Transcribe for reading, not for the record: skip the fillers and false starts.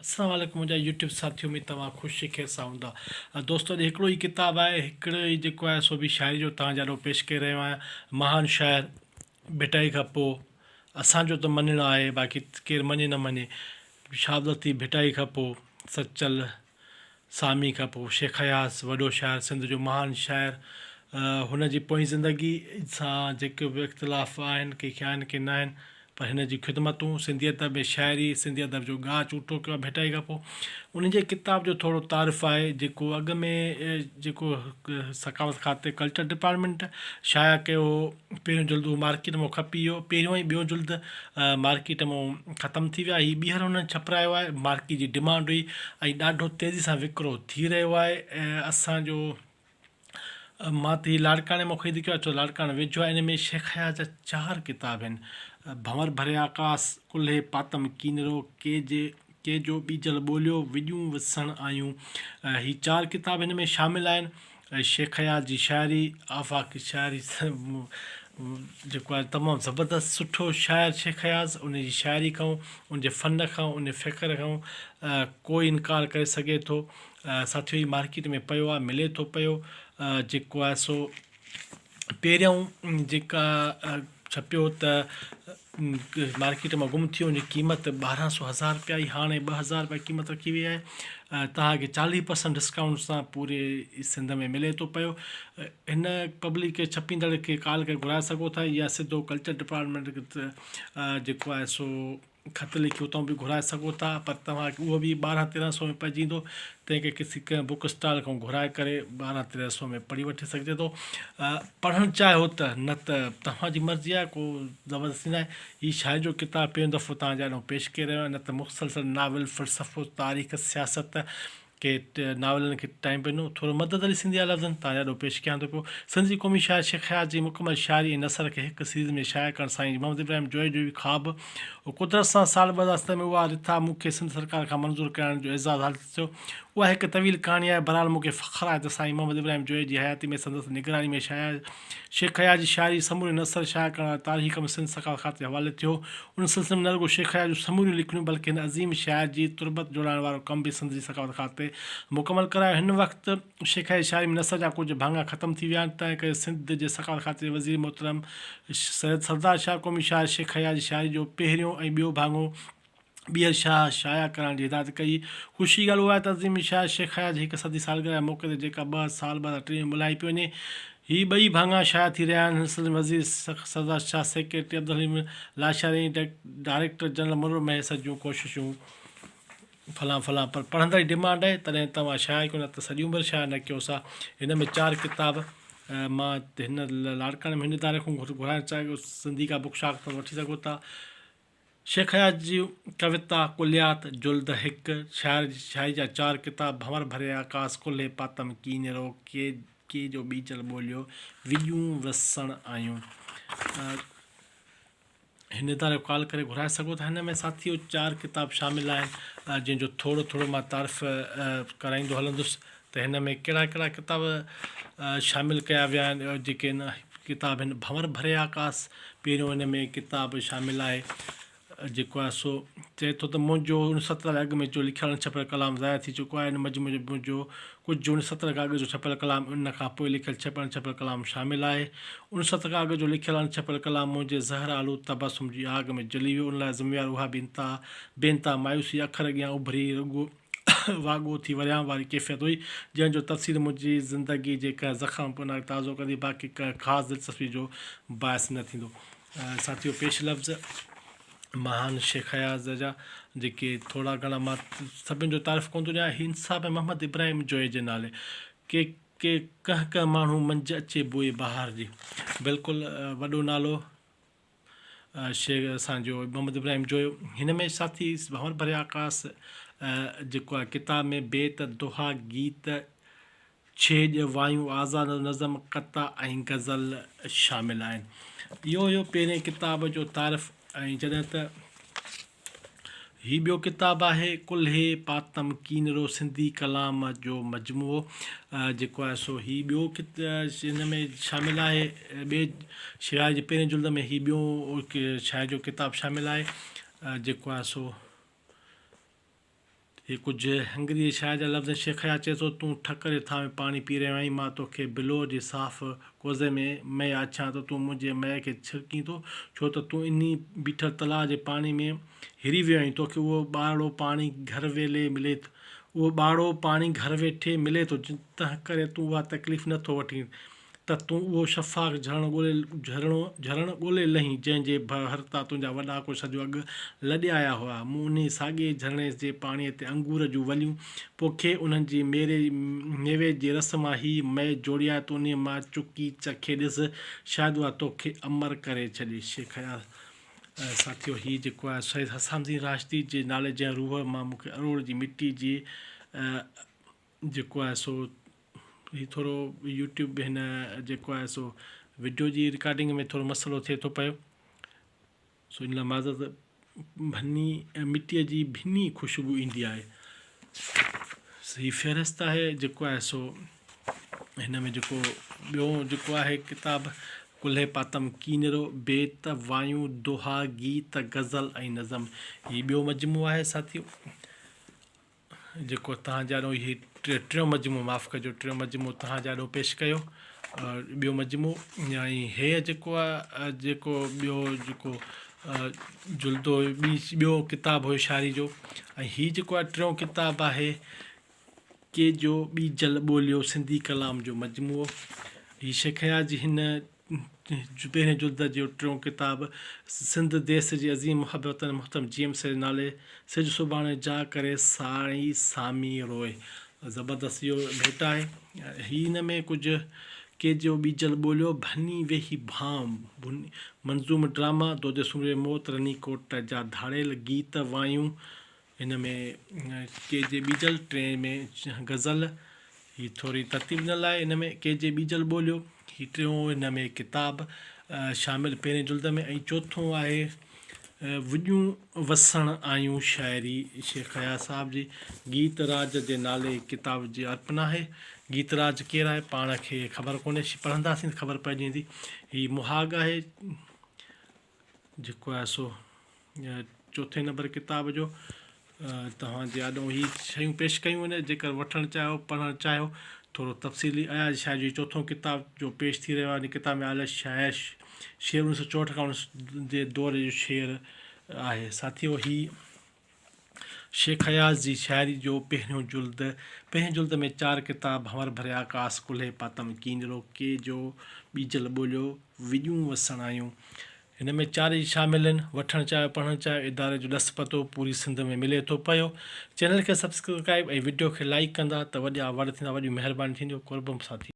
السلام عليڪم منهنجا يوٽيوب ساٿيو اميد توهان خوش خير سان هوندا دوستو اڄ هڪڙو ئي ڪتاب آهي هڪڙو ئي جيڪو آهي سو به شاعري جو توهان جي آڏو پيش ڪري رهيو آهيان مهان شاعر ڀٽائي کان پوء اسان جو ته مڃڻ آهي باقي ڪير مڃي نه مڃي شاهه عبداللطيف ڀٽائي کان پوء سچل سامي کان پوء شيخ اياز وڏو شاعر سنڌ جو مهان شاعر هن جي پوئين زندگي سان جيڪي به اختلاف آهن ڪي کي آهن ڪي نه آهن پر هن جون خدمتون سنڌي ادب ۾ شاعري سنڌي ادب جو ڳاهه چوٽو ڪيو آهي ڀٽائي کان پوء ان جي ڪتاب جو ٿورو تعارف آهي جيڪو اڳ ۾ جيڪو ثقافت کاتي ڪلچر ڊپارٽمينٽ شايع ڪيو هو پهريون جلد اهو مارڪيٽ مان کپي ويو پهريون ۽ ٻيو جلد مارڪيٽ مان ختم ٿي ويا هي ٻيهر انهن ڇپرايو آهي مارڪيٽ جي ڊمانڊ هئي ۽ ڏاڍو تيزي سان وڪرو ٿي رهيو آهي اسان جو مان ته هي لاڙڪاڻي مان خريد ڪيو آهي ڇو لاڙڪاڻي ويجهو آهي ان ۾ شيخ اياز جا چار ڪتاب آهن ڀنور ڀري آڪاس ڪلهي پاتم ڪينرو ڪي جي ڪي جو ٻيجل ٻوليو وڄون وسڻ آيون هي چار ڪتاب هن ۾ شامل آهن شيخ اياز جي شاعري آفاقي شاعري جيڪو آهي تمام زبردست سٺو شاعر شيخ اياز ان جي شاعري کان ان جي فن کان ان فڪر کان ڪوئي انڪار ڪري سگهي ٿو ساٿيو هي مارڪيٽ ۾ پيو آهي ملي ٿو پيو جيڪو آهي سو پهريون جيڪا ڇپيو ته مارڪيٽ مان گم ٿي ويو ان جي قيمت ٻارهن سو هزار روپيا هئي هاڻي ٻه هزار روپيا قيمت رکي وئي آهي توهان کي چاليهه پرسنٽ ڊسڪائونٽ سان پوري سنڌ ۾ ملي ٿو پيو هن پبلڪ ڇپيندڙ کي ڪال ڪري گهرائي سگهو ٿا يا سڌو ڪلچر ڊپارٽمينٽ جيڪو آهي سو خط لکي اتان به گهرائي سگهو ٿا پر توهان کي اهو به ٻارهن تيرهن سو ۾ پئجي ايندو تنهن ڪري ڪسي ڪنهن بڪ اسٽال کان گهرائي ڪري ٻارهن تيرهن سو ۾ پڙهي وٺي سگهجي ٿو پڙهڻ چاهيو ته نه ته توهان جي مرضي آهي ڪو زبردستي ناهي هي شاعري جو ڪتاب پهريون دفعو توهان جي آڏو پيش ڪري رهيو آهيان نه ته مسلسل ناول فلسفو تاريخ سياست ڪي ناولن کي ٽائيم پئي ڏنو. ٿورو مدد علي سنڌي جا لفظن تان ڏاڍو پيش ڪيان ٿو پيو. سنڌ جي قومي شاعر شيخ اياز جي مڪمل شاعري ۽ نثر کي هڪ سيريز ۾ شايع ڪرڻ سائين محمد ابراهيم جويي جو به خواب هو. قدرت سان سال 2007 ۾ اها رٿا مون کي سنڌ سرڪار کان منظور ڪرائڻ جو اعزاز حاصل ٿيو. اها هڪ طويل ڪهاڻي آهي. بهرحال مون کي فخر آهي ته سائين محمد ابراهيم جويي جي حياتي ۾ سندس نگراني ۾ شايع شيخ اياز جي شاعري جي سموري نثر شايع ڪرڻ وارو تاريخي ڪم سنڌ ثقافت کاتي جي حوالي ٿيو. ان سلسلي ۾ نه رڳو شيخ اياز جون سموريون لکڻيون بلڪه هن عظيم شاعر جي تربت جوڙائڻ وارو ڪم به سنڌ جي ثقافت کاتي مڪمل ڪرايو. هن وقت شيخ اياز جي شاعري ۾ نثر جا ڪجهه ڀاڱا ختم ٿي ويا آهن، تنهن ڪري سنڌ جي ثقافت کاتي جي وزير محترم سيد سردار شاهه قومي شاعر شيخ اياز جي شاعري جو پهريون ۽ ٻيو ڀاڱو ٻيهر شاهه شايع ڪرائڻ جي هدايت ڪئي. خوشي جي ڳالهه اها آهي ته عظيم شاعر شيخ اياز جي هڪ صدي سالگرهه جي موقعي تي جيڪا ٻه سال 2023 ۾ ملهائي پئي وڃي، هي ٻئي ڀاڱا شايع ٿي رهيا آهن. هن سلسلي ۾ وزير Sardar Shah, secretary Abdul Haleem Lashari ۽ director general Munawar Mahesar جون ڪوششون فلان فلان پر پڙهندڙ جي ڊمانڊ آهي تڏهن توهان شايع ڪيو نه ته سڄي عمر شايع نه ڪيوس ها. هن ۾ چار ڪتاب مان هن لاڙڪاڻي ۾ هن اداري کان گهرائڻ چاهيو سنڌيڪا بڪ شاپ تان وٺي سگهو ٿا. شيخ اياز جي ڪويتا ڪليات جلد هڪ، شاعر جي شاعري جا چار ڪتاب ڀنور ڀري آڪاس، ڪلهي پاتم ڪينرو، ڪي ڪي جو ٻيجل ٻوليو، وڄون وسڻ آيون. هن اداري ڪال ڪري گهرائي سگهو ٿا. هن ۾ ساٿيو چار ڪتاب شامل آهن جنهن جو ٿورو ٿورو مان تعارف ڪرائيندو هلندس ته هن ۾ ڪهڙا ڪهڙا ڪتاب شامل ڪيا ويا آهن جيڪي هن ڪتاب هن ڀنور ڀري آڪاس پهريون هن ۾ ڪتاب شامل آهي جيڪو آهي سو چئي ٿو ته منهنجو ان ستر اڳ ۾ جو لکيل اڻ ڇپيل ڪلام ضايع ٿي چڪو آهي ان مجموعي جو منهنجو ڪجهه ان ستر کان اڳ جو ڇپيل ڪلام ان کان پوء لکيل ڇپيل اڻ ڇپيل ڪلام شامل آهي ان ستر کان اڳ جو لکيل اڻ ڇپيل ڪلام منهنجي زهر آلود تبسم جي آگ ۾ جلي ويو ان لاء ذميوار اها بي انتها بي انتها مايوسي اکر اڳيان اڀري رڳو واڳو ٿي وريام واري ڪيفيت هئي، جنهن جو تفصيل منهنجي زندگيء جي ڪنهن زخم پنهه کي تازو ڪندي، باقي ڪنهن خاص دلچسپيء جو باعث نه ٿيندو. ساٿيو پيش لفظ مهان شيخ اياز جا جيڪي ٿورا گهڻا مان سڀن جو تعارف ڪونه ٿو ڏيان، هي انصاف ۽ محمد ابراهيم جويي جي نالي ڪي ڪي ڪنهن ڪنهن ماڻهو منجهه اچي بوء بهار جي بلڪل وڏو نالو شيخ اسان جو محمد ابراهيم جويو هن ۾ ساٿي ڀنور ڀريا آڪاس جيڪو آهي ڪتاب ۾ بيت دوها گيت ڇيڄ وايون آزاد نظم قطع ۽ غزل شامل آهن اهو هيو پهرين ڪتاب جو تعارف ۽ جڏهن ته هي ٻيو ڪتاب آهي ڪلهي پاتم ڪينرو سنڌي ڪلام جو مجموعو جيڪو آهي سو هي ٻيو هن ۾ شامل آهي ٻئي شاعر جي پهرين جلد ۾ هي ٻيو شاعر جو ڪتاب شامل آهي جيڪو آهي سو هي ڪجهه هنگريء شاعر جا لفظ آهن. شيخ اياز چئي ٿو، تون ٺڪر جي ٿانء ۾ پاڻي پي رهيو آهين، مان توکي بلور جي صاف ڪوزي ۾ مئي آڇيان ٿو، تون منهنجي مئي کي ڇرڪين ٿو، ڇو ته تون انهي بيٺل تلاء جي پاڻي ۾ هري ويو آهين، توکي اهو ٻارڙو پاڻي گهر ويلي ملي ٿو، اهو ٻاڙو پاڻي گهر ويٺي ملي ٿو، تنهنڪري تون اها تڪليف نه ٿو وٺين. ته تون اهو شفاف جهرڻ ڳولي جهرڻو جهرڻ ڳولي لهين، جنهن جي ڀر تان تنهنجا وڏا ڪو صديون اڳ لڏي آيا هئا. مون انهيء ساڳئي جهرڻي جي پاڻيء تي انگور جون وليون پوکي، انهن جي ميري ميوي جي رس مان هيء مئي جوڙي آهي، تون انهيء مان چڪي چکي ڏس، شايد اها توکي امر ڪري ڇڏي. شيخ اياز ساٿيو هي جيڪو آهي سيد حسام الدين راشدي جي نالي جنهن روح مان مون کي اروڙ جي مٽي جي جيڪو آهي سو هي ٿورو يوٽيوب هن جيڪو آهي سو وڊيو جي رڪارڊنگ ۾ ٿورو مسئلو ٿئي ٿو پيو سو ان لاء معذرت ڀني مٽيء جي ڀني خوشبو ايندي آهي هي فهرست آهي جيڪو آهي سو هن ۾ جيڪو ٻيو جيڪو آهي ڪتاب ڪلهي پاتم ڪينرو بيت وايون دوها گيت غزل ۽ نظم هي ٻيو مجموعو آهي ساٿيو جيڪو توهان جي آڏو هي ٽيون مجموعو معاف ڪجو ٽيون مجموعو توهان جي آڏو پيش ڪيو ٻيو مجموعو ۽ هي جيڪو آهي جيڪو ٻيو جيڪو جلدو ٻي ٻيو ڪتاب هيو شاعري جو ۽ هي جيڪو آهي ٽيون ڪتاب آهي ڪي جو ٻيجل ٻوليو سنڌي ڪلام جو مجموعو هي شيخ اياز جي هن پهرين جلد جو ٽيون ڪتاب سنڌ ديس جي عظيم محب وطن محترم جي ايم سيد نالي سج سڀاڻي جا ڪري ساڻي سامي روئي زبردست اهو ڀيٽ آهي هي هن ۾ ڪجهه ڪي جو ٻيجل ٻوليو ڀني ويهي ڀانء منظوم ڊراما دودي سومري موت رني ڪوٽ جا ڌاڙيل گيت وايون هن ۾ ڪي جي ٻيجل ٽئين ۾ غزل هي ٿوري ترتيب ڏنل آهي ان ۾ ڪي جي ٻيجل ٻوليو هي ٽيون هن ۾ ڪتاب شامل پهرين جلد ۾ ۽ چوٿون آهي وڄون وسڻ آيون شاعري شيخ اياز صاحب جي گيت راج جي نالي ڪتاب جي ارپنا آهي گيت راج ڪير آهي پاڻ کي خبر ڪونهي پڙهنداسين ته خبر پئجي ويندي هي مهاڳ آهي جيڪو آهي سو چوٿين نمبر ڪتاب جو توهان جي آڏو هي شيون پيش ڪيون آهن جيڪر وٺڻ چاهيو پڙهڻ چاهيو ٿورو تفصيلي اياز شاهه جو چوٿون ڪتاب جو پيش ٿي رهيو آهي ان ڪتاب ۾ آيل شاعر شعر انيس سو چوهٺ کان جي دور جو شعر آهي ساٿيو هي شيخ اياز جي شاعري جو پهريون جلد، پهرين جلد ۾ چار ڪتاب ڀنور ڀريا آڪاس، ڪلهي پاتم ڪينجهرو، ڪي جو ٻيجل ٻوليو، وڄون وسڻ آيون. هن ۾ چار ئي شامل آهن. وٺڻ چاهيو پڙهڻ چاهيو اداري جو ڏس پتو پوري سنڌ ۾ ملي ٿو پيو. چينل کي سبسڪرائيب ۽ وڊيو کي لائيڪ ڪندا ته وڏا وڙ ٿيندا وڏيون مهربانيون ٿينديون قرب ساٿي.